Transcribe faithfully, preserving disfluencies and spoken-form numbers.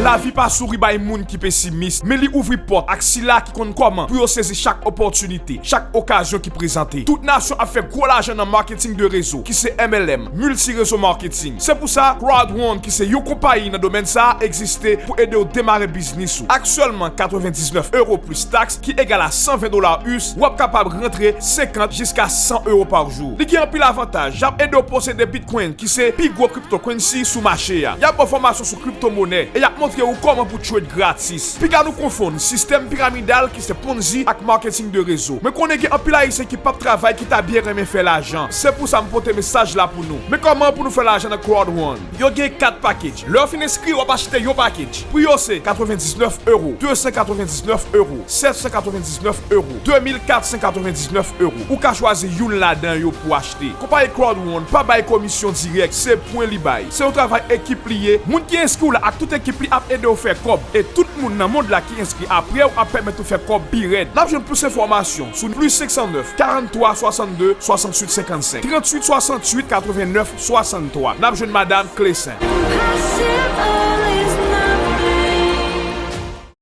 Lavi pa souri bay moun ki pesimis, men li ouvri pòt ak sila ki konn kòman pou yo sezi chak opòtinite, chak okazyon ki prezante. Tout nasyon ap fè gwo lajan nan marketing de rezo, ki se M L M, multi rezo marketing. Se pou sa, Crowd One, ki se yon konpayi nan domèn sa a, egziste pou ede w demare biznis ou. Aktyèlman, katrevendiznèf euro plis taks, ki egal a san ven dola U S, w ap kapab rantre senkant jiska san euro pa jou. Li gen anpil avantaj. Y ap ede w posede Bitcoin, ki se pi gwo cryptocurrency sou mache a. Y ap ba w fòmasyon sou kriptomonè e y ap montre w kòman pou trade gratis. Piga nou konfonn sistèm piramidal ki se Ponzi ak marketing de rezo. Mwen konnen gen anpil Ayisyen ki p ap travay ki ta byen renmen fè lajan. Se pou sa m pote mesaj la pou nou. Men kòman pou nou fè lajan nan Crowd One? Yo gen kat package. Lè w fin enskri, w ap achte yon package. Pri yo se katrevendiznèf euro, de san katrevendiznèf euro, sèt san katrevendiznèf euro, de mil kat san katrevendiznèf euro. Ou ka chwazi youn ladan yo pou achte. Konpayi Crowd One pa bay komisyon dirèk, se pwen li bay. Se yon travay ekip li ye. Moun ki enskri w la ak tout ekip li ap ede w fè kòb. E tout moun nan mond la ki enskri apre w ap pèmèt ou fè kòb pi rèd. N ap jwenn plis enfòmasyon sou plis senk san nèf, karant twa, swasannde, swasannwit, senkannsenk, trannwit, swasannwit, katrevennnèf, swasanntwa. N ap jwenn Madam Clessin.